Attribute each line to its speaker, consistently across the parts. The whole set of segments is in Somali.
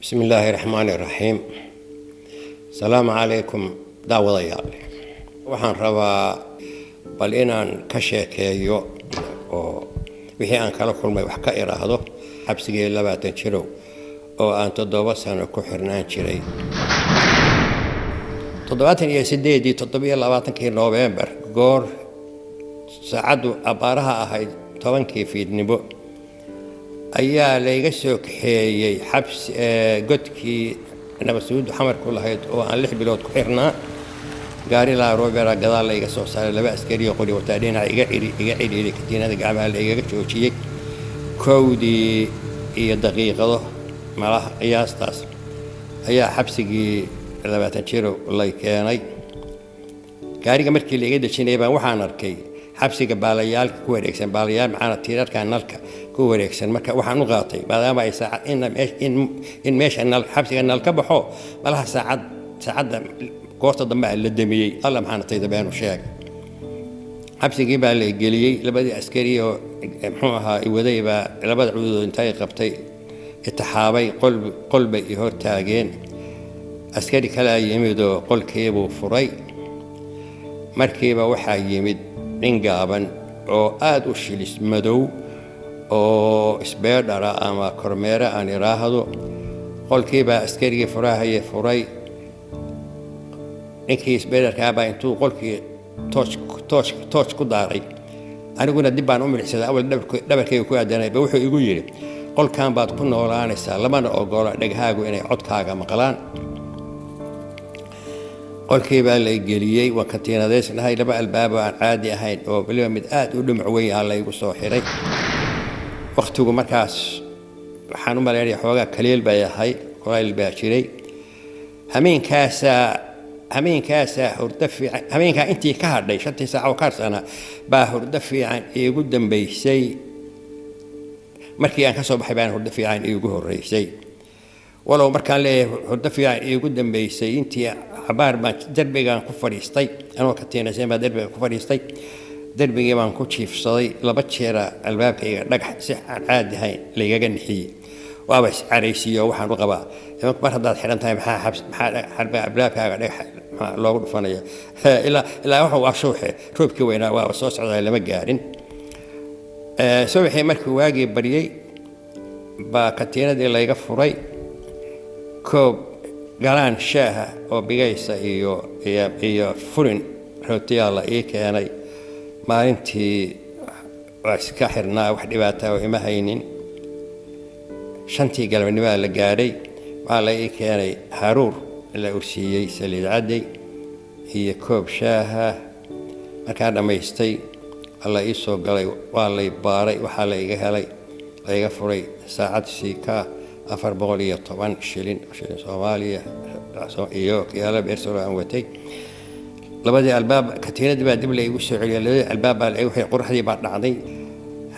Speaker 1: Bismi illaahi raxmaani raxiim. Asalaamu calaykum daawadayaal. Waxaan rabaa bal inaan ka sheekeeyo oo wixii aan kala kulmay wax ka iraahdo xabsigii 20 jirow oo aan 7 sano ku xirnaan jiray. 78-dii 27-kii Noofembar, goor saacaddu abbaaraha ahayd 10-kii fiidnimo, ayaa layga soo kaxeeyey xabsi godkii Nabadsuudu Xamar ku lahayd oo aan 6 bilood ku xirnaa. Gaari laarobera gadaal layga soo saaray, laba askari oo qori wataa dhinaca iga cidhiiray, katiinada gacmaha la igaga joojiyey. 1-dii iyo daqiiqado malaha qiyaastaas ayaa xabsigii 20 jiro lay keenay. Gaariga markii laiga dejinayay baan waxaan arkay xabsiga baalayaalka ku wareegsan, baalayaal maxaana tiirarka nalka ku wareegsan. Marka waxaan u qaatay maadaama ay saacad in meesha nal xabsiga nal ka baxo, malaha saacadda goorta dambe la damiyey. Alla maxaana tayda beenu sheegay. Xabsigii baa la geliyey. Labadii askari oo muxuu ahaa iwaday baa labada cududood intay qabtay itixaabay, qol bay i hortaageen. Askari kalaa yimidoo qolkiibuu furay. Markiiba waxaa yimid nin gaaban oo aada u shilis madow oo isbeedhara ama kormeere aan iraahdo. Qolkiibaa askarigii furahaye furay. Ninkii isbeedharkaabaa intuu qolkii toosh ku daaray, aniguna dib baan u milicsaday, awal dhabarkayga ku aadanay ba, wuxuu igu yidhi: "Qolkan baad ku noolaanaysaa, lamana ogola dhegahaagu inay codkaaga maqlaan." Qolkii baa la geliyey. Waan katiinadaysnahay. Laba albaabo aan caadi ahayn oo weliba mid aada u dhumuc weyn ah laygu soo xiray. Wakhtigu markaas waxaan u malaynaya xoogaa kaliil bay ahay, kulayl baa jiray. Hameenkaasaa hurdo fiican, hameenkaa intii ka hadhay 5-tii saac oo kaarsanaa baa hurdo fiican iigu dambaysay. Markii aan ka soo baxay baan hurdo fiican iigu horreysay. Walow markaan leeyahay hurdo fiican iigu dambaysay, intii xabaar baan derbigaan ku fadhiistay, anoo katiinaysan baa derbiga ku fadhiistay, derbigii baan ku jiifsaday. 2 jeera albaabkayga dhagax si aan caadi ahayn laygaga nixiyey. Waaba iscaraysiiyo. Waxaan u qabaa nimanku mar haddaad xidhan tahay, maxaa xabs, maxaa albaabkaaga dhagax maxaa loogu dhufanaya? Ilaa wuxuu waa shuuxe, roobkii weynaa waaba soo socdaa, lama gaarin. Subaxii markii waagii baryey baa katiinadii layga furay. Koob galaan shaaha oo bigaysa iyo furin rootiyaa la ii keenay. Maalintii waa iska xirnaa, wax dhibaataa oo ima haynin. 5-tii galabnimaa la gaadhay. Waxaa la ii keenay haruur la ursiiyey saliid cadday iyo koob shaaha. Markaan dhammaystay alla ii soo galay, waa lay baaray. Waxaa la iga helay, laiga furay saacad siika 410 shilin, shilin Soomaaliya, iyo kiyaalo beersolo aan watay. Labadii albaab katiinadii baa dib la igu soo celiyay, labadii albaab baa la igu xiray. Qoraxdii baa dhacday.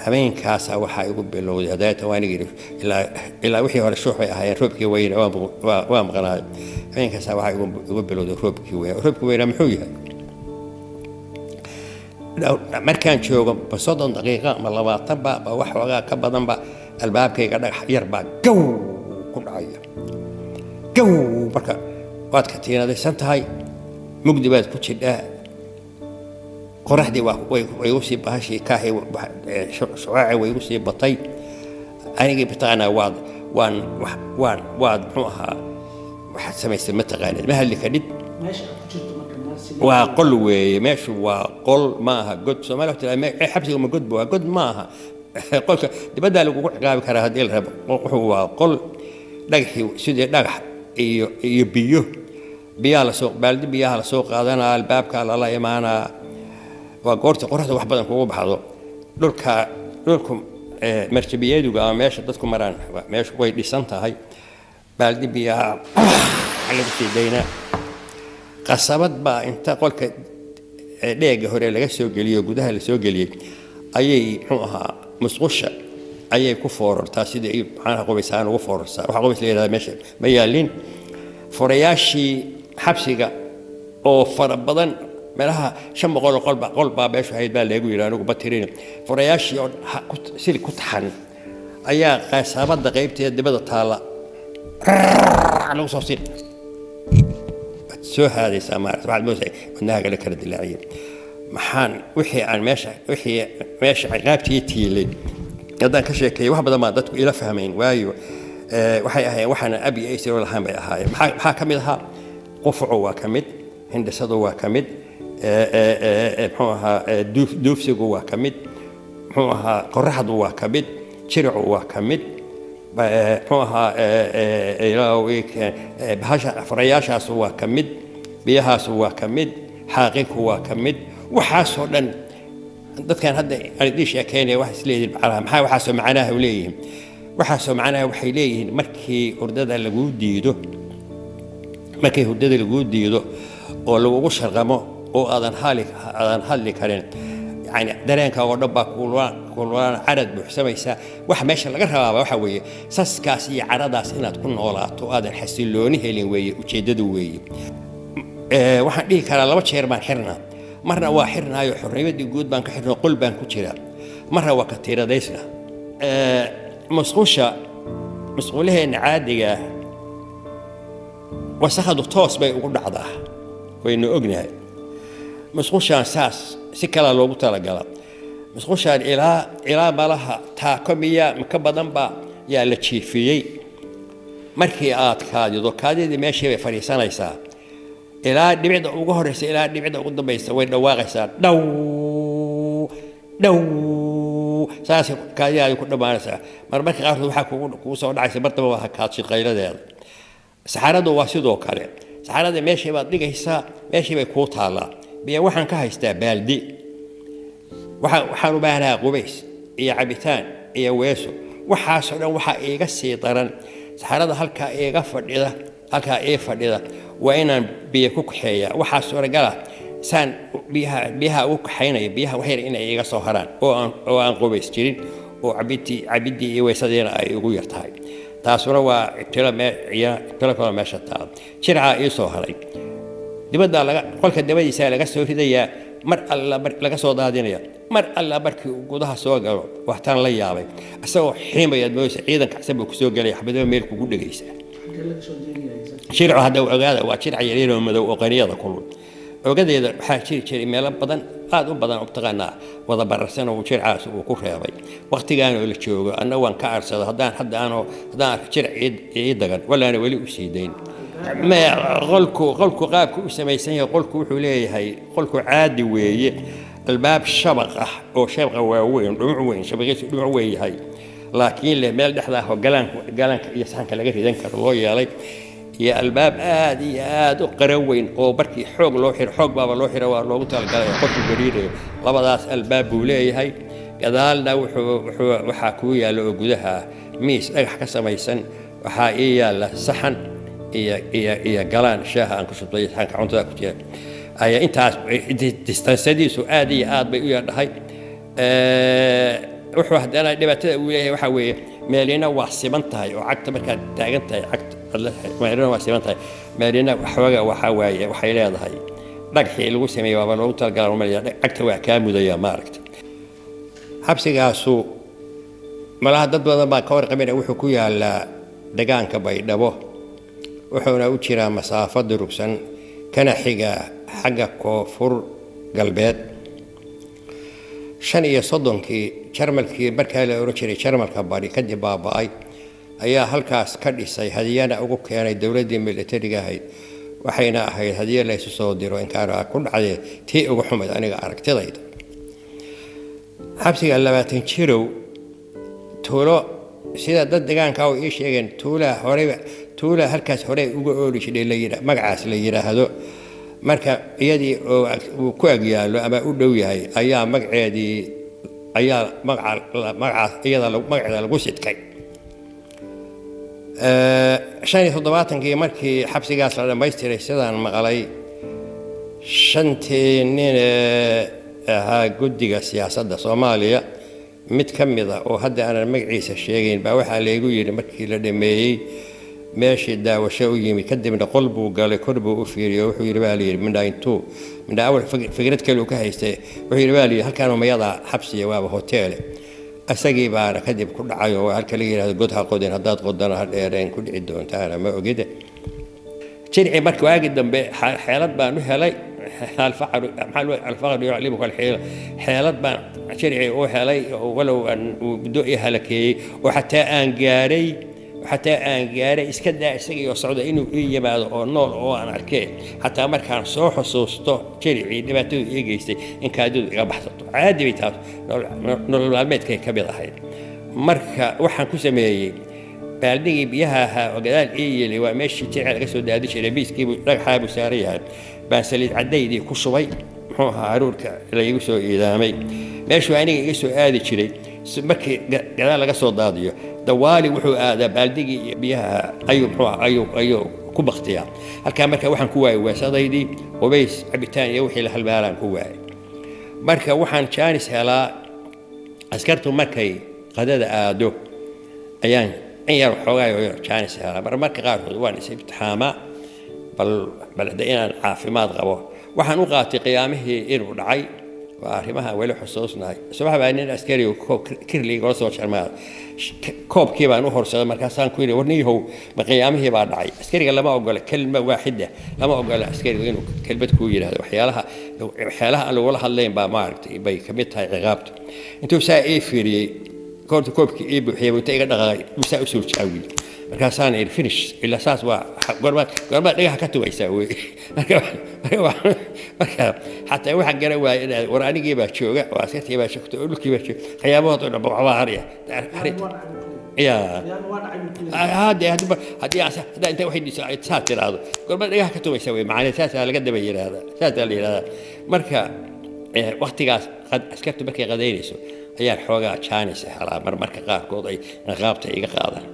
Speaker 1: Habeenkaasaa waxaa igu bilowday hadaayata waan yidhi ilaa wixii hore shuux bay ahaayeen, roobkii weyne waa maqnaayo. Habeenkaasaa waxaa igu bilowday roobkii weyne. Roobkii weynaa muxuu yahay? Markaan joogo ba 30 daqiiqa ama 20 ba wax xoogaa ka badanba, albaabkayga dhagax yar baa gow ku dhacaya, gow. Marka waad katiinadaysan tahay, mugdi baad ku jidhaa, qoraxdii way igu sii bahashii kaahi shucaaci way igu sii batay. Anigii mataqaanaa waad waan waan waad muxuu ahaa, waxaad samaysay mataqaanid, ma hadli kadhid. Waa qol weeye meeshu, waa qol, ma aha god. Soomaaliya waxay tiraa xabsiga ma god? Waa god ma aha. Qolka dibaddaa lagugu ciqaabi karaa haddii la rabo. Wuxuu waa qol. Dhagaxii sidii dhagax iyo biyo, biyaha lasoo baaldi, biyaha lasoo qaadanaa, albaabka lala imaanaa. Waa goorta qoraxda wax badan kugu baxdo. Dhulka dhulku marjabiyeeduga ama meesha dadku maraan, meeshu way dhisan tahay. Baaldi biyaha lagu sii daynaa. Qasabad baa inta qolka dheega hore laga soo geliyo, gudaha la soo geliyey, ayay muxuu ahaa musqusha ayay ku foorartaa, sidii ay macnaha qubaysaan ugu foorarsaa. Waxa qubays la yidhahdaa meesha ma yaalin. Furayaashii xabsiga oo fara badan, meelaha 500 qolba qol baa meeshu ahayd baa leegu yidhi, anigu batirin. Furayaashii oo silig ku taxan ayaa qasabadda qaybteeda dibadda taalla. Lagu soo siin, waad soo haadaysaa, maarata, waxaad moodaysaa wadnahaaga la kala dilaaciyay. Maxaan wixii aan meesha, wixii meesha ciqaabtii tiilay haddaan ka sheekeeyay, wax badan baan dadku ila fahmayn, waayo waxay ahaayeen waxaana abi ay siro lahaan bay ahaayeen. Maxaa ka mid ahaa? Qufucu waa ka mid, hindhisadu waa ka mid, muxuu ahaa, duufsigu waa ka mid, muxuu ahaa, qoraxdu waa ka mid, jiricu waa ka mid, muxuu ahaa, bahasha furayaashaasu waa ka mid, biyahaasu waa ka mid, xaaqinku waa ka mid. Waxaasoo dhan dadkan hadda aan idiin sheekeynaya waxay isleeyihiin, macnaha maxaa waxaasoo macnaha u leeyihiin? Waxaasoo macnaha waxay leeyihiin markii hurdada laguu diido, markii hurdada laguu diido oo lagugu sharqamo oo aadan hadli karin, yani dareenka oo dhan baa kululaan, carad buuxsamaysaa. Waxa meesha laga rabaaba waxa weeye saskaas iyo caradaas inaad ku noolaato, aadan xasilooni helin weeye ujeeddadu weeye. Waxaan dhihi karaa 2 jeer baan xirnaa. Marna waa xirnaayo, xornimadii guud baan ka xirnaa, qol baan ku jiraa. Marna waa ka tiiradaysna. Musqusha, musqulaheenna caadiga ah, wasakhadu toos bay ugu dhacdaa, waynu ognahay. Musqushaan saas si kalaa loogu talagala. Musqushaan ilaa malaha taako miya ka badan baa yaa la jiifiyey. Markii aad kaadido, kaadidii meeshii bay fadhiisanaysaa. Ilaa dhibicda ugu horeysa ilaa dhibicda ugu dambaysa way dhawaaqaysaa, dhow dhow, saasay kaadidaadi ku dhammaanaysaa. Marmarka qaarkood waxaa kugu soo dhacaysa martaba waa kaadshid qayladeeda. Saxaradu waa sidoo kale. Saxarada meeshii baad dhigaysaa, meeshii bay kuu taallaa. Biyo waxaan ka haystaa baaldi, waxaan u baahanahaa qubays iyo cabitaan iyo weeso. Waxaasoo dhan waxaa iiga sii daran saxarada halkaa iiga fadhida, halkaa ii fadhida, waa inaan biyo ku kaxeeyaa. Waxaa suuragala saan biyaha ugu kaxaynaya, biyaha wax yar inay iiga soo haraan oo aan qubays jirin oo cabiddii iyo weysadiina ay ugu yar tahay. Taasuna waa ibtilo, ibtilo kaloo meesha taal. Jircaa ii soo haray, dibaddaa laga, qolka dabadiisaa laga soo ridayaa, mar alla mar laga soo daadinaya. Mar alla markii uu gudaha soo galo, waxtaan la yaabay, isagoo xiimayaad moodaysa ciidan kacsan buu kusoo gelaya, xabadaba meel kugu dhegaysa. Shircu hadda ogaada waa jirca yaryaroo madow oo qaniyada kulul. Ogadeeda waxaa jiri jiray meelo badan, aad u badan oo taqaanaa wada bararsan oo jircaas uu ku reebay. Waqtigaan oo la joogo anna waan ka arsado haddaan hadda aanoo haddaan arko jir ii dagan walaana weli u sii dayn. Qolku qaabku u samaysan yahay, qolku wuxuu leeyahay, qolku caadi weeye, albaab shabaq ah oo shabaqa waaweyn, dhumuc weyn, shabaqiisu dhumuc weyn yahay, laakiin leh meel dhexda ah oo galaanka iyo saxanka laga ridan karo loo yeelay, iyo albaab aad iyo aad u qaro weyn oo markii xoog loo xiro, xoog baaba loo xiro, waa loogu talagalay oo qofku gariirayo. Labadaas albaab buu leeyahay. Gadaalna wuxuu waxaa kuu yaalla oo gudaha ah miis dhagax ka samaysan. Waxaa ii yaalla saxan iyo galaan shaaha aan ku shubtay, saxanka cuntada ku jira. Ayaa intaas distansadiisu aad iyo aad bay u yardhahay. Wuxuu haddana dhibaatada uu leeyahay waxaa weeye meelina waa siman tahay oo cagta markaad taagan tahay cagta meelina waa siman tahay, meelina waxooga waxaa waaye waxay leedahay dhagxii lagu sameeyey waaba loogu talagalaa umalaya, cagta waa kaa mudaya, maaragta. Xabsigaasu malaha dad badan baa ka warqabina. Wuxuu ku yaalaa degaanka Baydhabo, wuxuuna u jiraa masaafo durugsan, kana xiga xagga koonfur galbeed. 35-kii Jarmalkii markaa la oran jiray Jarmalka Bari, kadib baaba'ay, ayaa halkaas ka dhisay, hadiyana ugu keenay dowladdii militariga ahayd. Waxayna ahayd hadiyo la isu soo diro inkaara ku dhacdee tii ugu xumayd aniga aragtidayda. Xabsiga 20 jirow tuulo, sida dad degaanka oo ii sheegeen, tuulaa horeyba, tuulaa halkaas horey uga ooli jiray la yidha magacaas la yidhaahdo. Marka iyadii oo uu ku ag yaallo ama u dhow yahay ayaa magaceedii ayaa magaca magacaas iyada magaceeda lagu sidkay. 75-kii markii xabsigaas la dhammaystiray, sidaan maqlay, shantii nin ee ahaa guddiga siyaasadda Soomaaliya mid ka mid a oo hadda aanan magaciisa sheegayn baa waxaa laygu yidhi markii la dhameeyey meeshii daawasho u yimid, kadibna qol buu galay, kor buu u fiiriyey, wuxuu yidhi baa la yidhi midhaa intuu midhaa awal fikrad kale uu ka haystay, wuxuu yidhi baa la yidhi halkaan mayadaa xabsiya, waaba hoteele. Isagii baana kadib ku dhacay oo halka la yidhahdo god ha qodin, haddaad qodana ha dheereen ku dhici doontaana ma ogida. Jilci marka waagi dambe xeelad baan u helay. Alfaqru yuclimuka alxiila. Xeelad baan jilci u helay, walow aan muddo i halakeeyey oo xataa aan gaaray iska daa isagii oo socda inuu ii yimaado oo nool oo aan arkee, xataa markaan soo xusuusto jilicii dhibaatadu ii geystay in kaadidu iga baxsato. Caadi bay taas nolol maalmeedkay ka mid ahayd. Marka waxaan ku sameeyey baaldigii biyaha ahaa oo gadaal ii yeli, waa meeshii jilci laga soo daadi jiray, miiskiibuu dhagaxaabuu saaran yahay, baan saliid caddaydii ku shubay, muxuu ahaa, haruurka laygu soo iidaamay. Meeshuu aniga iga soo aadi jiray markii gadaal laga soo daadiyo, dawaali wuxuu aadaa baaldigii iyo biyaha ayuu muxuu ayuu ku baktiyaa halkaa. Marka waxaan ku waayay weesadaydii, qubays, cabitaan iyo wixii la halmaalaan ku waayay. Marka waxaan jaanis helaa askartu markay qadada aado ayaan in yar xoogaa jaanis helaa. Marmarka qaarkood waan is imtixaamaa bal hadda inaan caafimaad qabo. Waxaan u qaatay qiyaamihii inuu dhacay. Waa arrimaha weli xusuusnahay. Subax baa nin askari kirligala soo jarmaada, koobkii baan u horsaday. Markaasaan ku yidhi, "War ninyahow, ma qiyaamihii baa dhacay?" Askariga lama ogola kelma waaxida, lama ogola askarigu inuu kelmad kuu yidhahdo. Waxyaalaha aan lagula hadlayn baa maaragtay bay ka mid tahay ciqaabta. Intuu saa ii fiiriyey, koorta koobkii ii buuxiyey, inta iga dhaqaaqay buu saa u soo jaawiyey. Markaasaan idhi, "Finish, ilaa saas waa goormaad goormaad dhagaha ka tumaysaa wey." Marka xataa waxaan garan waayay inaad war anigii baa jooga oo askartii baa joogta oo dhulkii baa jooga, khiyaabahood oo dhan waxbaa harya ya. Hade haddii haddaa inta waxay dhiso ay saa tiraahdo, "Goormaad dhagaha ka tumaysaa wey," macnaa saasaa laga daba yidhaahdaa, saasaa la yidhahdaa. Marka waktigaas askartu markay qadaynayso ayaan xoogaa jaanis helaa marmarka qaarkood ay ciqaabta iga qaadaan.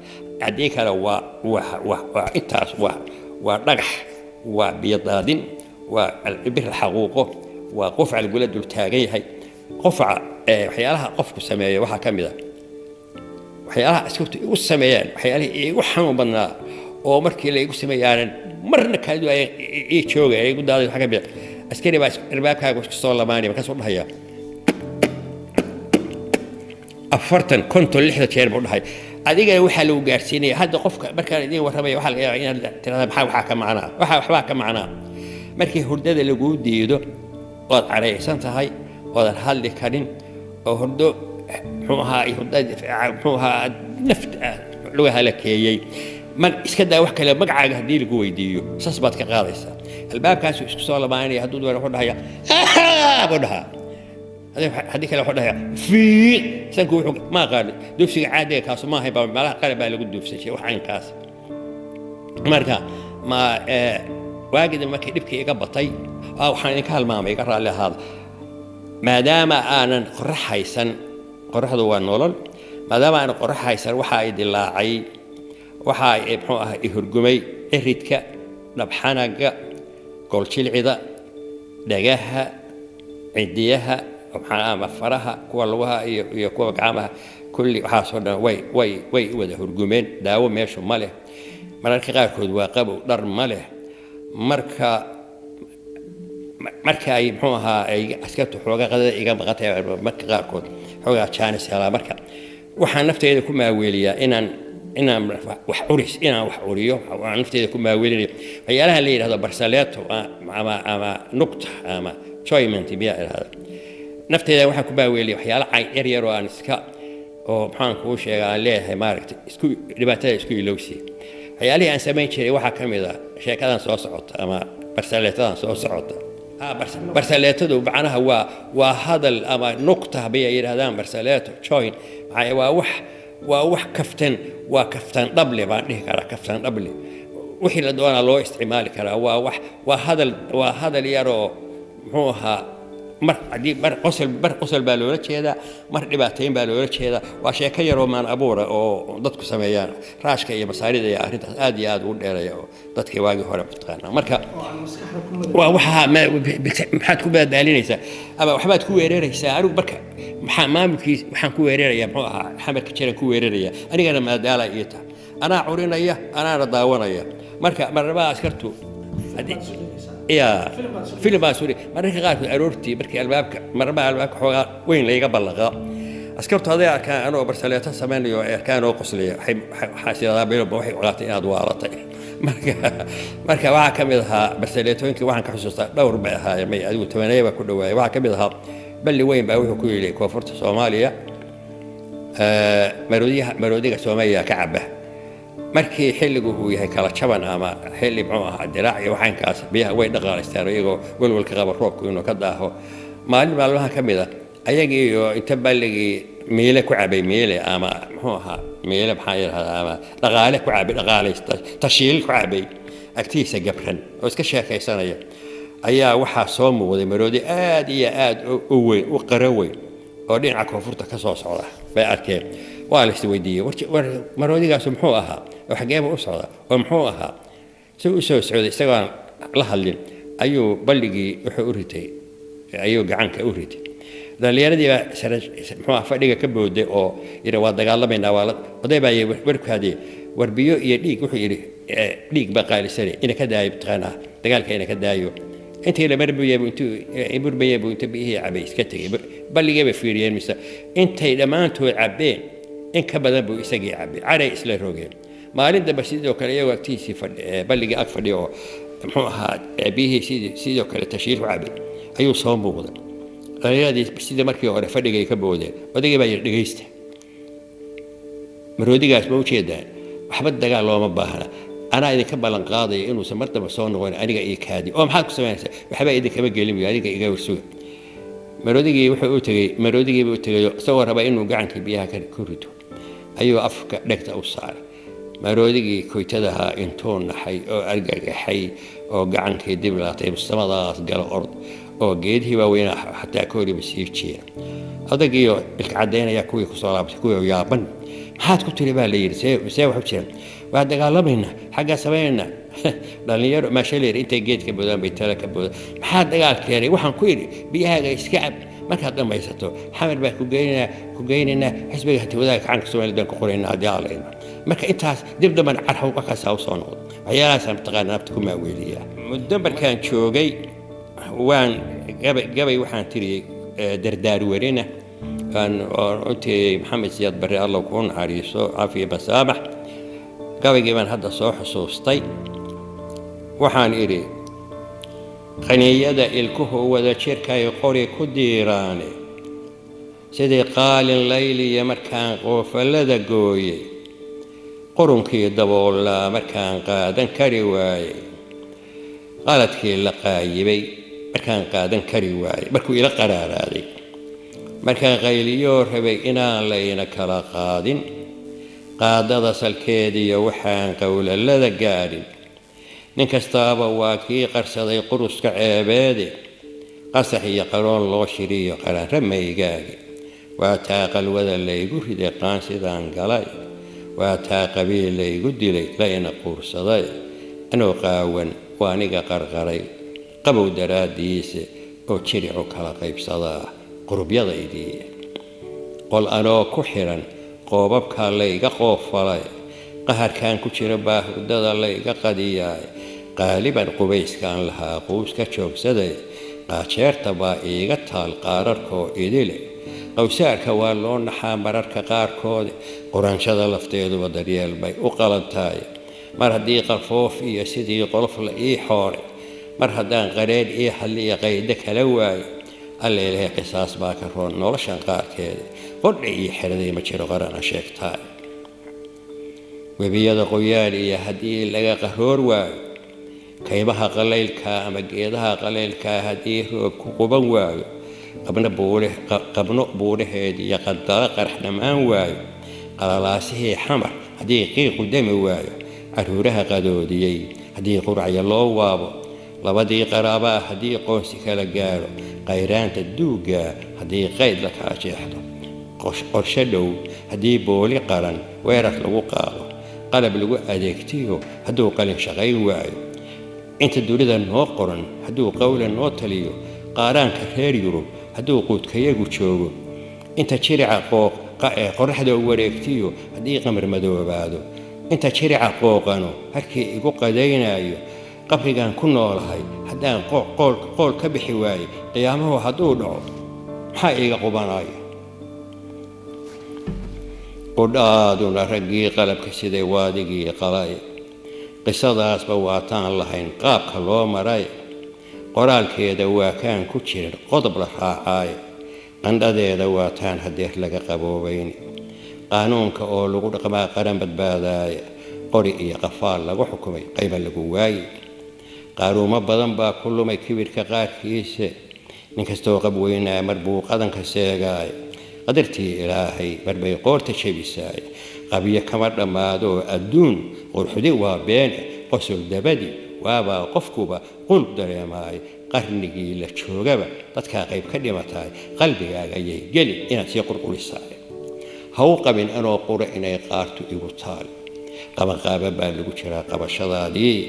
Speaker 1: Haddii kale waa intaas, waa dhagax, waa biyo daadin, waa bir xaquuqo, waa qufac lagula dul taagan yahay. Qufaca waxyaalaha qofku sameeyo waxaa ka mid a waxyaalaha askartu igu sameeyaan. Waxyaalihii igu xanuun badnaa oo markii la igu sameeyaanan marna kaadu ay ii joogay igu daaday waxaa ka mid a askari baa albaabkaaga isku soo lamaanaya, markaasuu dhahaya 40, 50, 60 jeer buu dhahay. Adigana waxaa lagu gaarsiinaya hadda qofka markaan idiin warramaya waxaa laga yaabaa inaad tirahda, "Maxaa waxaa ka macnaa?" Waxaa waxbaa ka macnaa markii hurdada laguu diido ood caraysan tahay oodan hadli karin oo hurdo muxuu ahaa hurdada muxuu ahaa naft lagu halakeeyey. Mar iska daa wax kale, magacaaga haddii lagu weydiiyo saas baad ka qaadaysaa. Albaabkaasuu isku soo lamaanaya, hadduu doona wuxuu dhahaya buu dhahaa, haddii kale wuxuu dhahayaa fiiq sanku. Wuxuu ma aqaano duufsiga caadiga kaasu ma ahayn, baa meelaha qaar baa lagu duufsan jiray wax caynkaas. Marka ma waagida markii dhibkii iga batay, waxaan idinka halmaamay, iga raalli ahaada, maadaama aanan qorrax haysan, qorraxdu waa nolol, maadaama aanan qorrax haysan, waxa ay dilaacay, waxa ay muxuu ahaa ihurgumay ciridka, dhabxanaga, gooljilcida, dhagaha, cidiyaha ama faraha, kuwa lugaha iyo kuwa gacmaha, kulli waxaasoo dhan way wada hurgumeen. Daawo meeshu ma leh, mararka qaarkood waa qabow, dhar ma leh. Marka ay muxuu ahaa ay askartu xoogaa qadada iga maqantay, marka qaarkood xoogaa jaanis helaa. Marka waxaan nafteyda ku maaweeliyaa inaan wax curis, inaan wax curiyo. Waxaan nafteyda ku maaweelinayo waxyaalaha la yidhahdo barsaleeto ama nugta ama joyment miyaa idhahda. Nafteyda waxaan ku maaweeliya waxyaala cayn yar yar oo aan iska oo maxaan kuu sheega aan leeyahay maaragtay isku dhibaatada isku ilowsi. Waxyaalihii aan samayn jiray waxaa ka mid a sheekadan soo socota ama barsaleetadan soo socota. Barsaleetadu macnaha waa hadal ama nugta bay yidhahdaan, barsaleeto join maxaa waa wax kaftan, waa kaftan dhable baan dhihi karaa. Kaftan dhable wixii la doonaa loo isticmaali karaa. Waa wax waa hadal yaroo muxuu ahaa mar haddii mar qosol baa loola jeedaa, mar dhibaatayn baa loola jeedaa. Waa sheeko yaroo maan abuura oo dadku sameeyaan. Raashka iyo masaarida iyo arrintaas aad iyo aad ugu dheeraya oo dadkii waagii hore mataqaanaa. Marka waa waxaa maxaad ku badaalinaysaa ama waxbaad ku weeraraysaa? Anigu marka maxaa maamulkiis waxaan ku weerarayaa, muxuu ahaa, xamarka jiran ku weeraraya, anigana maadaala ii tahay, anaa curinaya, anaana daawanaya. Marka marnabaa askartu ya filim baan suri. Mararka qaarkood aroortii markii albaabka marnabaa albaabka xoogaa weyn layga ballaqaa. Askartu hadday arkaan anoo barsaleeto samaynayo, ay arkaan oo qoslaya, waxaa sidadaa bilowba waxay ogaatay inaad waalatay. Marka waxaa ka mid ahaa barsaleetooyinkii, waxaan ka xusuustaa dhowr bay ahaayeen, may adigu 10 baa ku dhawaayay. Waxaa ka mid ahaa balli weyn baa wuxuu ku yidhi koonfurta Soomaaliya, maroodiyaha, maroodiga Soomaaliya ka caba markii xilligu uu yahay kala jaban ama xilli muxuu ahaa diraac iyo waxaankaas, biyaha way dhaqaalaystaan iyagoo welwelka qaba roobku inuu ka daaho. Maalin maalmaha ka mid a ayagiiyo inta balligii miile ku cabay, miile ama muxuu ahaa miile, maxaa yidhahdaa, ama dhaqaale ku cabay, dhaqaalaysta tashiil ku cabay agtiisa gabran oo iska sheekaysanaya, ayaa waxaa soo muuqday maroodi aad iyo aad u weyn, u qaro weyn, oo dhinaca koonfurta ka soo socda bay arkeen. Waa la isweydiiyey, war marodigaasu muxuu ahaa oo xageeba u socda oo muxuu ahaa? Si u soo socday isagoon la hadlin ayuu balligii wuxuu u ritay, ayuu gacanka u ritay. Dhallinyaradii baa sare muxuu ah fadhiga ka booday oo yidhi, "Waa dagaalamaynaa." Waa la oday baa yidhi, "Warkaadii, war biyo iyo dhiig." Wuxuu yidhi, "Dhiig baa qaalisane, ina ka daayo, mataqaanaa dagaalka ina ka daayo." Intii la marbayay buu, intuu murmayay buu inta biyihii cabay iska tegey. Balligii bay fiiriyeen, mise intay dhammaantood cabbeen in ka badan buu isagii cabay. Caray isla rogeen. Maalin dambe sidoo kale iyagoo agtiisii balligii ag fadhiya oo muxuu ahaa biyihii sidoo kale tashiil ku cabay ayuu soo muuqday. Dhallinyaradii sidii markii hore fadhigay ka boodeen. Odaygii baa yidhi, "Dhegaysta, maroodigaas ma ujeedaan? Waxba dagaal looma baahna. Anaa idinka ballan qaadaya inuusan mar dambe soo noqon. Aniga ii kaadi." "Oo maxaad ku samaynaysaa?" "Waxba idinkama gelin buyo, aniga iga warsuga." Maroodigii wuxuu u tegey, maroodigii buu u tegey isagoo raba inuu gacankii biyaha ku rito ayuu afka dhegta u saaray. Maroodigii koytadaha intuu naxay oo argagaxay oo gacankii dib laatay, samadaas galo ord oo geedihii waaweynaa xataa kooriba sii jeera. Odagiioo ilka caddaynaya kuwii kusoo laabtay, kuwii yaaban. "Maxaad ku tiri?" baa la yidhi. See wax u jiraan? "Waa dagaalamaynaa, xaggaa samaynaynaa." Dhallinyaro maashaleer intay geed ka boodaan bay tala ka boodaan. "Maxaa dagaal keenay?" "Waxaan ku idhi biyahaaga iska cab, markaad dhammaysato Xamar baan ku geynaynaa, ku geynaynaa xisbiga Hanti Wadaaga Kacaanka Soomaalida baan ku qoraynaa haddii Alla idmo." Marka intaas dib damban carxow markaasaa usoo noqdo. Waxyaalahaasaan mataqaana nafta ku maaweeliyaa. Muddo markaan joogay waan gabay waxaan tiriyey dardaar werina aan u tiriyey Maxamed Siyaad Barre, Alla kuu naxariiso, cafiya masaamax. Gabaygii baan hadda soo xusuustay. Waxaan idhi: Qaniiyada ilkuhu wada jirkay qori ku diiraane, sidii qaalin layliya markaan qoofallada gooyey, qurunkii daboolaa markaan qaadan kari waayey, qaladkii la qaayibay markaan qaadan kari waayey, markuu ila qaraaraaday, markaan qayliyoo rabay inaan layna kala qaadin, qaadada salkeediyo waxaan qowlalada gaadhin, nin kastaaba waa kii qarsaday quruska ceebeede, qasax iyo qaroon loo shiriyo qaranra maygaage, waa taa qalwada laygu riday qaan sidaan galay, waa taa qabiil laygu dilay layna quursaday, anoo qaawan waa aniga qarqaray qabow daraaddiise oo jiricu kala qaybsadaa qurubyadaydii, qol anoo ku xidhan qoobabkaa layga qoofalay, qaharkan ku jira baa hurdada layga qadiyaay, qaaliban qubayskaan lahaa quus ka joogsaday, qaajeerta baa iiga taal qaararkoo idile, qowsaarka waa loo naxaa mararka qaarkood, quranshada lafteeduba daryeel bay u qalantahay, mar haddii qalfoof iyo sidii qolof la ii xooray, mar haddaan qareen ii hadliya qaydo kala waayo, Alla ilaahay qisaas baa ka roon noloshan qaarkeeda, qodha iyo xeraday ma jiro qarana sheegtaay, webiyada qoyaan iyo haddii laga qaroor waayo, kaymaha qalaylkaa ama geedaha qalaylkaa haddii roob ku quban waayo, qabno buudhaheed iyo qandalo qarax dhammaan waayo, qalalaasihii Xamar haddii qiiqu dami waayo, caruuraha qadoodiyey haddii quracya loo waabo, labadii qaraabaa haddii qoonsi kala gaaro, qayraanta duuggaa haddii qayd la kala jeexdo, qorshe dhow haddii booli qaran weerar lagu qaado, qalab lagu adeegtiyo hadduu qalin shaqayn waayo, inta dunida noo qoran hadduu qowla noo taliyo, qaaraanka reer Yurub hadduu quudkayagu joogo, inta jirica qoraxda wareegtiyo haddii qamar madoobaado, inta jirica qooqano harkii igu qadaynayo, qabrigaan ku noolahay haddaan qool ka bixi waayo, qiyaamuhu hadduu dhaco maxaa iiga qubanaya? Qudhaaduna raggii qalabka siday waadigii qalay. Qisadaasba waataan lahayn qaabka loo maray. Qoraalkeeda waa kaan ku jirin qodob la raacaay. Qandhadeeda waataan hadeer laga qaboobayn. Qaanuunka oo lagu dhaqmaa qaran badbaadaaya. Qori iyo qafaal lagu xukumay qayba lagu waayey. Qaaruumo badan baa ku lumay kibirka qaarkiisa. Nin kastoo qab weynaa mar buu qadanka seegaay. Qadartii Ilaahay mar bay qoorta jebisaay. Qabyo kama dhammaadoo adduun qurxudi waa beene. Qosol dabadi waabaa qofkuba qulub dareemaay. Qarnigii la joogaba dadkaa qayb ka dhimataay. Qalbigaaga ayay geli inaad sii qurqurisaay. Ha u qabin anoo qura inay qaartu igu taal. Qabanqaaba baa lagu jiraa qabashadaadii.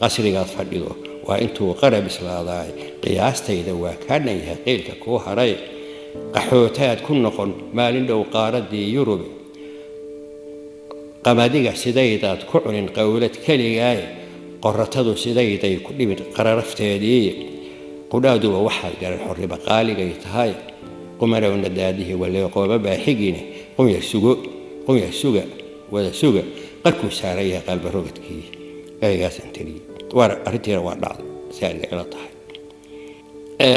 Speaker 1: Qasrigaad fadhido waa intuu qara bislaadaay. Qiyaastayda waa kaa dhan yahay qiilka kuu haray. Qaxootaad ku noqon maalin dhow qaaraddii Yurub. Qamadiga sidaydaad ku cunin qowlad keligaay. Qoratadu sidayday ku dhibin qararafteedii. Qudhaaduba waxaad garan xorriba qaaligay tahay. Qumarowna daadihii waleeqooba baa xigine. Qunyar sugo, qunyar suga, wada suga. Qarkuu saaran yahay qalba rogadkii. Ereygaasaan tiriyey. Waa arrintiina waa dhacday si aniga ila tahay.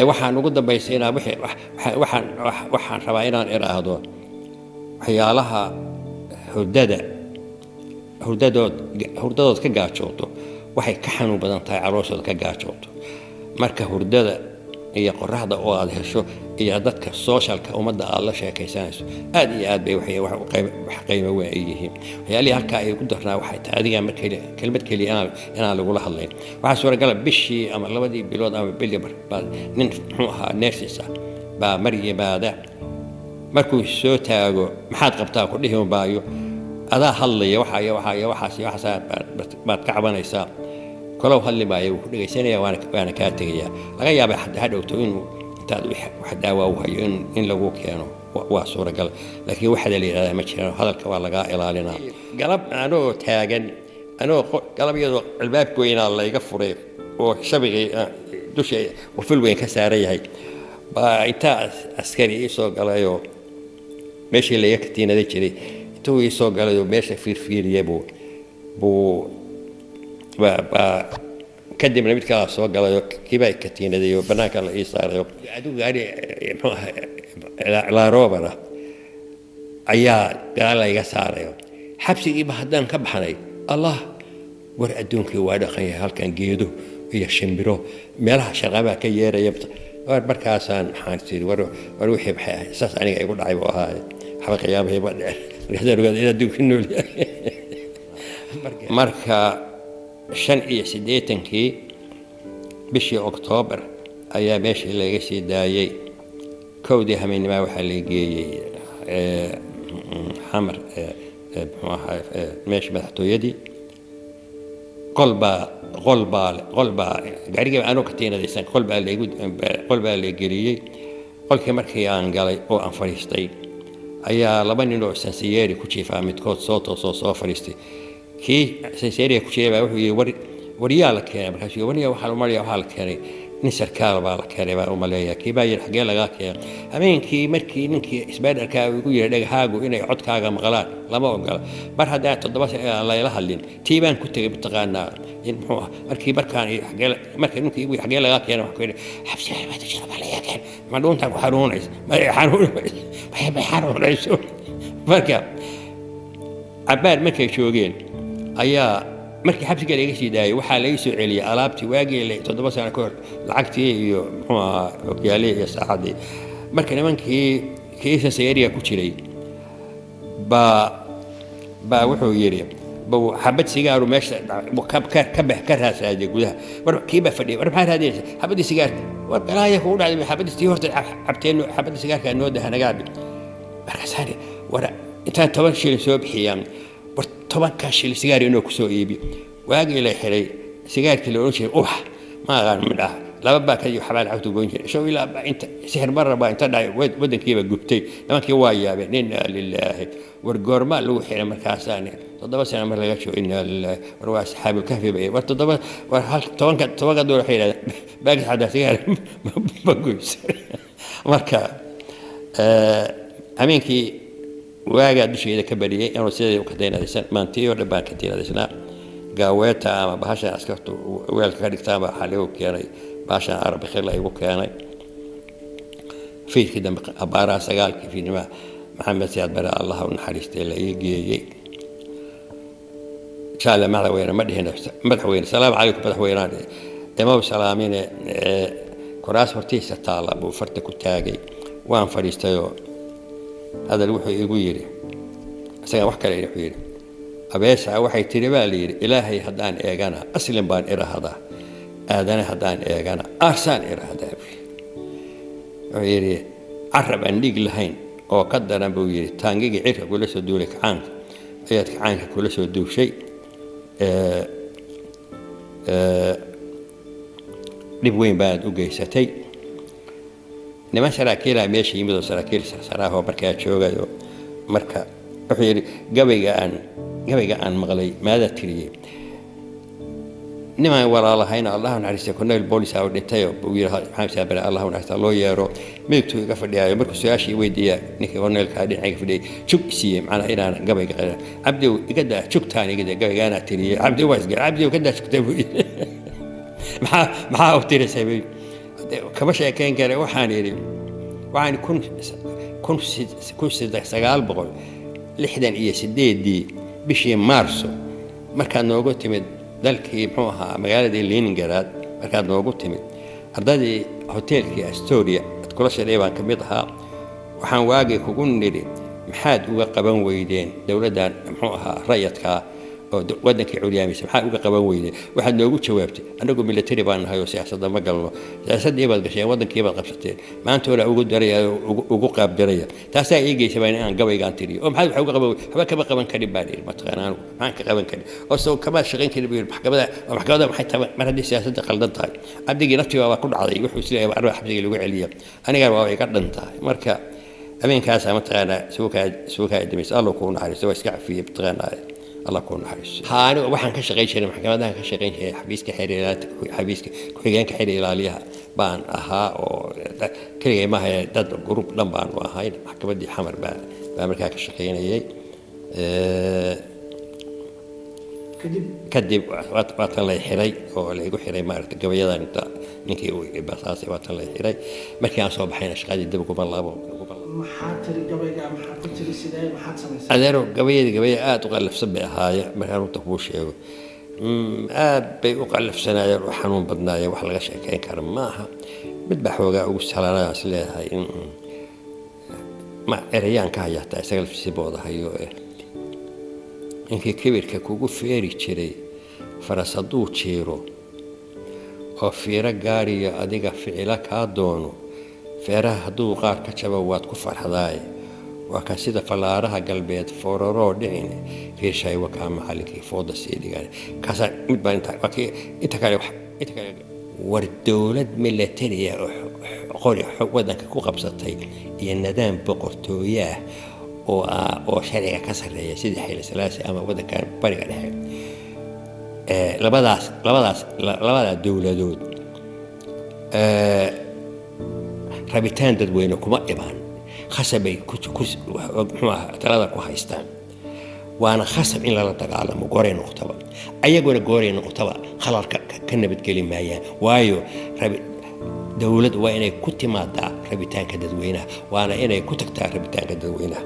Speaker 1: Waxaan ugu dambaysay inaan waxaan waxaan rabaa inaan idhaahdo waxyaalaha hurdada hurdadood hurdadood ka gaajooto waxay ka xanuun badan tahay calooshooda ka gaajooto. Marka hurdada iyo qoraxda oo aad hesho iyo dadka socialka ummadda aad la sheekaysanayso aad iyo aad bay waxay wax wax qiimo weyn ay yihiin. Waxyaalihii halkaa ay ku darnaa waxay tahay adiga mar keliya kelmad keliya inaan lagula hadlayn. Waxaa suuragala bishii ama labadii bilood ama bili baa nin muxuu ahaa nurses ah baa mar yimaada. Markuu soo taago maxaad qabtaa ku dhihi maayo, adaa hadlaya waxa iyo waxa iyo waxaas iyo waxaas baad ka cabanaysaa. Kolow hadli maayo, wuu ku dhegaysanaya waana kaa tegayaa. Laga yaabaa xataa ha dhowto inuu intaad wax daawa u hayo in lagu keeno waa suuragal, laakiin waxaa la yidhahdaa ma jiraan, hadalka waa lagaa ilaalinaa. Galab anoo taagan, anoo galab iyadoo albaabka weynaa layga furay oo shabigii dusha quful weyn ka saaran yahay baa intaa askari ii soo galayoo meeshii layga katiinada jiray intuu ii soo galayoo meesha fiirfiiriyay buu baa kadibna mid kalaa soo galayoo kiibaa katiinaday oo bannaanka la ii saarayo. Adigu gaari muxuu ahaa laroobana ayaa gadaal layga saarayo. Xabsigiiba haddaan ka baxnay, Allah, war adduunkii waa dhaqan yahay halkan, geedo iyo shimbiro meelaha shaqabaa ka yeeraya. War markaasaan maxaan tiri, war war wixii maxay ahayd saas aniga igu dhacay buu ahaaye, waxba qiyaamahii ma dhicin. Markaasaan ogaaday in adduunkii nool yahay. Marka 85-kii bishii Oktoobar ayaa meeshii laga sii daayey. 1dii habeenimaa waxaa la geeyey Xamar, muxuu ahaa, meeshii madaxtooyadii. Qolbaa qolbaa qolbaa gaarigii anoo katiinadaysan qolbaa laygu qolbaa la geliyey. Qolkii markii aan galay oo aan fadhiistay ayaa laba nin oo sansiyeeri ku jiifaa midkood soo toosoo soo fadhiistay. Kii sansiyeeriga ku jiray baa wuxuu yidhi, war waryaa la keenay? Markaasuu yidhi, waryaa waxaa umaleeya waxaa la keenay nin sarkaal baa la keenay baan u maleeyaa. Kii baa yidhi, xaggee lagaa keenay? Habeenkii markii ninkii isbaydharkaa igu yidhi dhagahaagu inay codkaaga maqlaan lama ogola, mar haddaan 7 sano aan layla hadlin tii baan ku tegay mataqaanaa in muxuu ah markii markaan xaggee markii ninkii igu yidhi xaggee lagaa keenay, waxaan ku yidhi xabsiga baad jira baa lagaa keenay. Ma dhuuntaa ku xanuunaysa? Ma xanuunayso, ma xanuunayso. Marka cabbaar markay joogeen ayaa markii xabsiga laga sii daayay waxaa laga soo celiyey alaabtii waagii 7 sano ka hor, lacagtii iyo muxuu ahaa okyaalihii iyo saacaddii. Marka nimankii kii sasayariga ku jiray baa wuxuu yidhi buu xabad sigaaru meesha ka bax ka raasaaday gudaha. War kii baa fadhiyay, war maxaa raadinaysa? Xabaddii sigaarka. War galaaya kugu dhacday, xabaddii tii horta cabteen, xabadda sigaarka noo daha nagaabi. Markaasaan war intaan 10 shilin soo bixiyaan, war 10-kaa shilin sigaar inoo kusoo iibi. Waagii la xiray sigaarkii la odhan jiray ubax ma aqaan midhaah laba baakad iyo xabaa lacagtu goyn jiray show ilaa inta sixir marar baa inta dhacay waddankiiba gubtay. Nimankii waa yaabeen, innaa lilaahi, war goormaa lagu xiray? Markaasaan 7 sano mar laga joogo. Innaa lilaahi, war waa asxaabulkahfi bay, war toddoba war hal tobanka doollar waxay yidhahdeen baakad xataa sigaar ma goyso. Marka habeenkii Waagaa dusheeda ka bariyey anoo sideeda u katiinadaysan, maantii oo dhan baan katiinadaysnaa. Gaaweeta ama bahashan askartu weelka ka dhigtaanba waxaa ligu keenay bahashan arabikhila igu keenay. Fiidkii dambe abaaraha 9-kii fiidnimaha Maxamed Siyaad Bare, Allah u naxariistay, la ii geeyey. Jaale madaxweyne ma dhihin, madaxweyne salaamu calaykum madaxweynaan imaw salaamine. Kuraas hortiisa taalla buu farta ku taagay, waan fadhiistayoo hadal wuxuu igu yidhi, isagaa wax kale wuxuu yidhi: "Abeesa waxay tidhi baa la yidhi, Ilaahay haddaan eegana aslin baan irahadaa, aadane haddaan eegana aarsaan irahadaa," buu yidhi. Wuxuu yidhi carab aan dhiig lahayn oo ka daran buu yidhi taangigii cirka kula soo duulay kacaanka ayaad kacaanka kula soo duushay, dhib weyn baad u geysatay. Niman saraakiilaa meesha yimid oo saraakiil sarsaraahoo markaa joogayo. Marka wuxuu yidhi gabayga aan maqlay maadaa tiriyey? Nimaan walaalahayna, Allah naxariistay, cornel bolis oo dhintay buu yidhi Maxamed Siyaad Bare, Allah naxariista, loo yeero. Midigtuu iga fadhiyaayo markuu su-aashii weydiiya ninkii cornelka dhinacayga fadhiyay jug siiyey, macnaha inaan gabayga qirin. "Cabdiw, iga daa jugtaan, iga daa gabaygaanaa tiriyey." Cabdi waa isga, "Cabdiw, ka daa jugtaa," buu yidhi. Maxaa u tirisay?" Buu kama sheekeyn kare. Waxaan yidhi waxaan 1968-dii bishii Maarso markaad noogu timid dalkii, muxuu ahaa, magaaladii Leningrad markaad noogu timid, ardaydii hoteelkii Astoria aad kula shadhay baan ka mid ahaa. Waxaan waagii kugu nidhi maxaad uga qaban weydeen dowladdan, muxuu ahaa, rayadkaa oo waddankii curyaamisa, maxaad uga qaban weydeen? Waxaad noogu jawaabtay annagu military baan nahay oo siyaasadda ma galno. Siyaasaddii baad gasheen, waddankii baad qabsateen, maanta ola ugu daraya ugu qaabdaraya. Taasaa ii geysa baan inaan gabaygaan tiriyo. Oo maxaad wax uga qaban? Waxba kama qaban karin baan idhi. Mataqaana anigu maxaan ka qaban karin? Oo soo kama shaqayn karin buu yidhi. Maxkamadda oo maxkamadda maxay taban mar haddii siyaasadda qaldan tahay? Cabdigii naftii baa ku dhacday, wuxuu isleeyahay arba xabsigii lagu celiya, anigana waa iga dhan tahay. Marka habeenkaasaa mataqaanaa suukaa damaysa. Allah kuu naxariisto, waa iska cafiyey, mataqaanaa Allah kuu naxariisto. Haa, anigu waxaan ka shaqayn jiray maxkamadahan ka shaqayn jiray, xafiiska xeer ilaalinta, xafiiska ku-xigeenka xeer ilaaliyaha baan ahaa, oo keligay maaha, dad group dhan baanu ahayn. Maxkamaddii Xamar baa markaa ka shaqaynayay. Kadib waatan lay xiray oo laygu xiray maaragta gabayadan inta ninkii uu basaasay, waatan lay xiray. Markii aan soo baxayna shaqadii dib uguma laabo.
Speaker 2: Maxaa tiri gabayga? Maxaa ku tiri? Sidee? Maxaad samaysay?
Speaker 1: Adeero, gabayadii gabaya aada u qallafsan bay ahaayeen. Markaan runta kuu sheego, aad bay u qallafsanaayeen oo xanuun badnaayeen, wax laga sheekeyn kara maaha. Mid baa xoogaa ugu salanaa is leeyahay ma erayaan ka hayataa isaga laftisibooda hayo. Ninkii kibirka kugu feeri jiray faras hadduu jiiro oo fiiro gaariyo adiga ficilo kaa doono, feeraha hadduu qaar ka jabo waad ku farxdaaye. Waa ka sida fallaaraha galbeed fooraroo dhicin fiirshay, wakaa macallinkii fooda sii dhigaan. Kaasaa mid baa inta waa kii inta kale inta kale. War dowlad militariya oo qori waddanka ku qabsatay iyo nidaam boqortooye ah oo sharciga ka sarreeya sidii Xayla Salaasi ama waddankan Bariga Dhexe, labadaa dowladood rabitaan dadweyne kuma imaan, khasab bay muxuu ahaa talada ku haystaan, waana khasab in lala dagaalamo gooray noqotaba. Ayaguna gooray noqotaba khalalka ka nabadgeli maayaan, waayo dowlad waa inay ku timaadaa rabitaanka dadweynaha, waana inay ku tagtaa rabitaanka dadweynaha.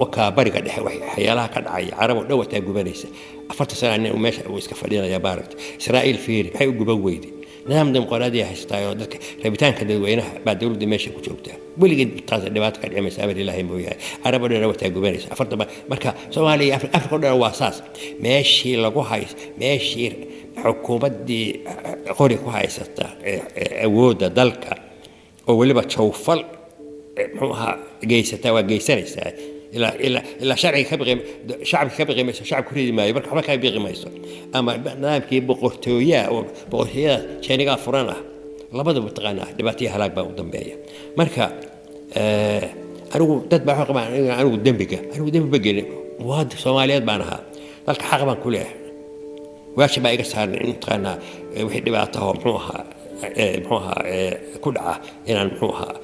Speaker 1: Wakaa Bariga Dhexe waxyaalaha ka dhacaya, Carab oo dhan wataa gubanaysa, 40 sana nin meesha uu iska fadhinaya. Baaragta Israa'iil fiiri, maxay u guban weyday? Nidaam dimuqraadiya haysataa oo dadka rabitaanka dadweynaha baa dowladda meesha ku joogtaa. Weligeed taas dhibaato ka dhici amar Ilaahay mooyahay. Carab oo dhan wataa gubanaysa afartan. Marka Soomaaliya iyo Afrika oo dhan waa saas. Meeshii lagu hays, meeshii xukuumaddii qori ku haysata awoodda dalka oo weliba jawfal, muxuu ahaa, geysataa, waa geysanaysaa ilaa sharciga ka biqi, shacabka ka biqi mayso, shacabku ridi maayo, marka waxba ka biqi mayso. Ama nidaamkii boqortooyaha oo boqortooyada jeenigaa furan ah, labadaba taqaanaa dhibaataya halaag baa u dambeeya. Marka anigu dad baa waxay qabaan anigu dembiga, anigu dembi ma gelin. Muwaadin Soomaaliyeed baan ahaa, dalka xaq baan ku leeyahay, waajib baa iga saaran in mataqaanaa wixii dhibaato ah oo muxuu ahaa ku dhaca inaan muxuu ahaa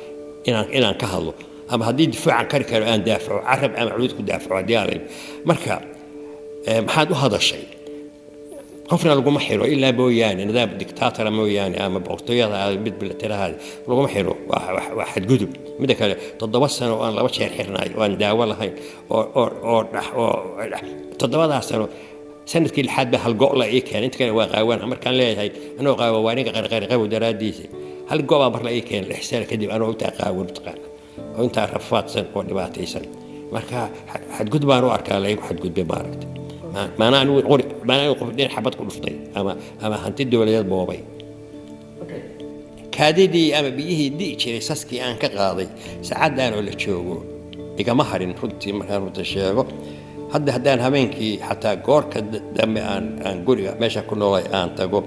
Speaker 1: inaan ka hadlo. Ama haddii difaacan kari karo aan daafaco, carab ama cuud ku daafaco haddii aan. Marka maxaad u hadashay? Qofna laguma xiro ilaa mooyaane nidaam dictatora mooyaane ama boqortooyada mid bilatirahaada laguma xiro, waa xadgudub. Midda kale, 7 sano oo aan 2 jeer xirnay oo aan daawo lahayn oo oo 7daas sano, sanadkii lixaad baa hal go' la ii keenay. Inta kale waa qaawan. Markaan leeyahay anoo qaawan, waa ninka qarqari qabow daraaddiisa. Hal go' baa mar la ii keenay 6 sano kadib, anoo intaa qaawan, mataqaana, oo intaa rafaadsan oo dhibaataysan. Marka xadgudub baan u arkaa laygu xadgudbay, maaragtay. Maanaa anigu qori, maanaa anigu qof dhinac xabad ku dhuftay ama hanti dowladeed boobay. Kaadidii ama biyihii di'i jiray saskii aan ka qaaday saacaddan oo la joogo igama harin. Runtii markaan runta sheego, hadda haddaan habeenkii xataa goorka dambe aan guriga meesha ku noolay aan tago,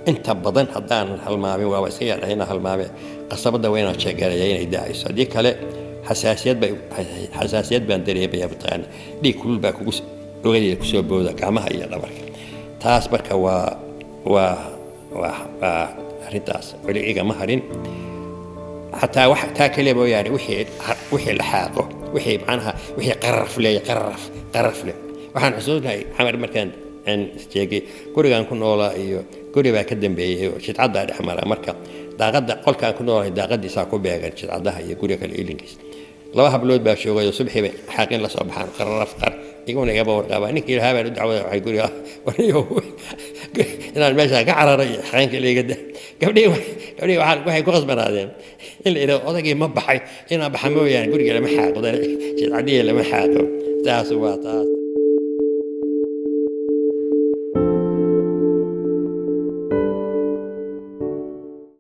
Speaker 1: inta badan haddaanan halmaamin, waaba iska yadhahay inaan halmaame, qasabadda waa inaan sheeganaya inay da'ayso. Haddii kale xasaasiyad bay xasaasiyad baan dareemaya, mataqaana, dhiig kulul baa kugu ogadeeda kusoo booda gacmaha iyo dhabarka. Taas marka waa arrintaas weli igama harin. Xataa wax taa kale mooyaane, wixii la xaaqo, wixii macnaha wixii qararaf leeya, qararaf qararaf leh. Waxaan xusuusnahay Xamar markaan aan sheegay gurigaan ku noolaa iyo guri baa ka dambeeyey oo jidcaddaa dhex mara. Marka daaqadda qolkaan ku noolahay daaqadiisaa ku beegan jidcadaha iyo guriga kale ilinkiis. Laba hablood baa joogay oo subaxii bay xaaqin la soo baxaan, qararaf qar, iguna igaba warqabaa. Ninkii lahaa baan u dacwada, waxay guriga wariyo inaan meeshaa ka cararay xaqeenka liiga da. Gabdhihii waxay ku khasbanaadeen in la yidhahdo odaygii ma baxay, inaan baxa mooyaane guriga lama xaaqo, jidcadihii lama xaaqo. Taas waa taas.